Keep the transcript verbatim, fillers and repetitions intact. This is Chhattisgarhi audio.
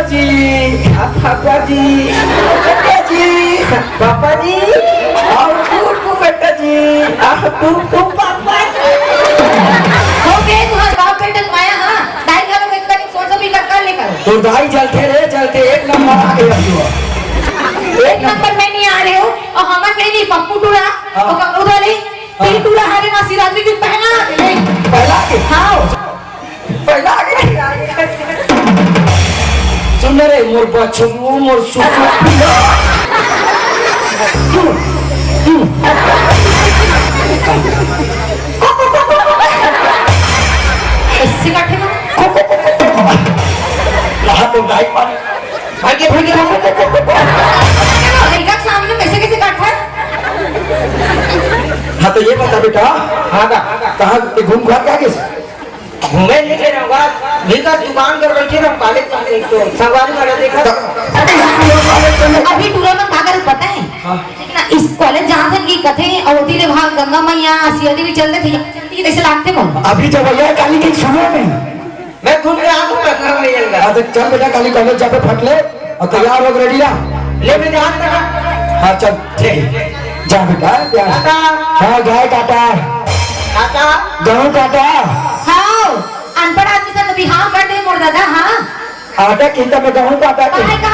जी, आ पापा जी, बेटा जी, पापा जी, आओ टू टू बेटा जी, आ टू टू पापा जी। हो गए तुम्हारे बाप बेटे माया, हाँ? दाई घलो के करीब सोच भी कर, कर ले करो। तो दाई जलते रे, जलते एक नंबर आ गए अब तो। एक नंबर में नहीं आ रहे हो, और हमारे कहीं नहीं, पप्पू टूरा, हाँ। और ककड़ू वाले, हाँ। तीन टूरा हमारे माँ शिवरात्रि की पहला आ गए। पहला आ गए? हाँ। पहला आ गए। सुन रे, मोर बछरू, मोर सुसु। ऐसे काटे ना। रहा तो गाय पानी। भागे, भागे, भागे। लड़का के सामने कैसे, कैसे काटता है? हाँ, तो ये बता बेटा, हाँ, का? कहाँ के घूम घाम के आ गए? घूमे नहीं थे ना, बस भी का दुकान कर बैठे ना, कॉलेज जाते हैं तो संगवारी वाला देखा। अभी टूरा मन का करे पता है? हाँ। ना, इस कॉलेज जहाँ से की कथे, अवती ले भाग गंगा मैया, सिया देवी चल देते, ये कैसे लागते मन? अभी जब भैया काली के सुनो में। मैं घूम के आ दूँ, मैं घर नहीं जाऊँगा। हाँ, तो चल बेटा, काली कॉलेज जाबे फट ले और तैयार हो, रेडी रहा। ले, मैं ध्यान रखा। हाँ, चल, ठीक है। जा बेटा, प्यार से। टाटा। हाँ, गाय काटा। टाटा। गेहूं काटा। हाँ, अनपढ़ आदमी से तो बिहाव कर दे मोर दादा, हाँ। आटा किंता में गेहूं काटा के। काहे का